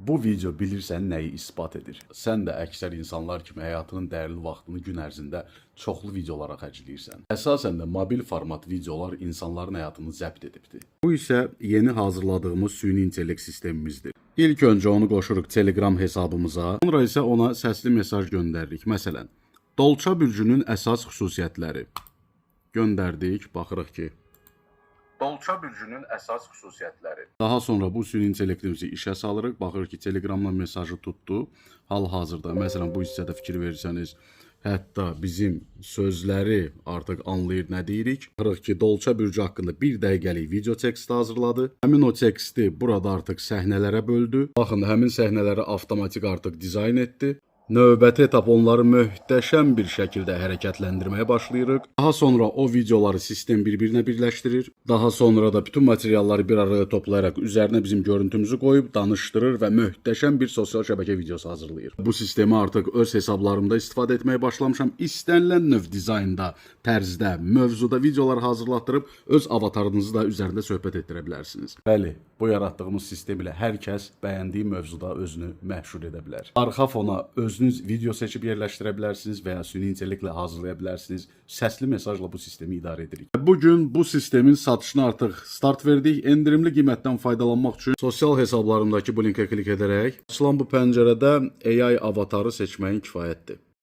Bu video bilirsən nəyi isbat edir? Sən də əksər insanlar kimi həyatının dəyərli vaxtını gün ərzində çoxlu videolara xərcləyirsən. Əsasən də mobil format videolar insanların həyatını zəbt edibdi. Bu isə yeni hazırladığımız süni intellekt sistemimizdir. İlk öncə onu qoşuruq Telegram hesabımıza, sonra isə ona səsli mesaj göndəririk. Məsələn, Dolça bürcünün əsas xüsusiyyətləri. Göndərdik, baxırıq ki, Dolça bürcünün əsas xüsusiyyətləri. Daha sonra bu süni intellektimizi işə salırıq. Baxırıq ki, Telegramla mesajı tutdu. Hal-hazırda məsələn bu hissədə fikir verirsəniz, hətta bizim sözləri artıq anlayır nə deyirik. Baxırıq ki, Dolça bürcü haqqında bir dəqiqəlik video teksti hazırladı. Həmin o teksti burada artıq səhnələrə böldü. Baxın, həmin səhnələri avtomatik artıq dizayn etdi. Növbəti etap onları möhtəşəm bir şəkildə hərəkətləndirməyə başlayırıq. Daha sonra o videoları sistem bir-birinə birləşdirir. Daha sonra da bütün materialları bir araya toplayaraq üzərinə bizim görüntümüzü qoyub danışdırır və möhtəşəm bir sosial şəbəkə videosu hazırlayır. Bu sistemi artıq öz hesablarımda istifadə etməyə başlamışam. İstənilən növ dizaynda, tərzdə, mövzuda videolar hazırlatdırıb öz avatarınızı da üzərində söhbət etdirə bilərsiniz. Bəli, bu yaratdığımız sistem ilə hər kəs bəyəndiyi mövzuda özünü məşhur edə bilər. Arxa fona özünüz video seçib yerləşdirə bilərsiniz və ya süni intellektlə hazırlaya bilərsiniz. Səsli mesajla bu sistemi idarə edirik. Bu gün bu sistemin satışına artıq start verdik. Endirimli qiymətdən faydalanmaq üçün sosial hesablarımdakı bu linkə klik edərək açılan bu pəncərədə AI avatarı seçməyin kifayətdir.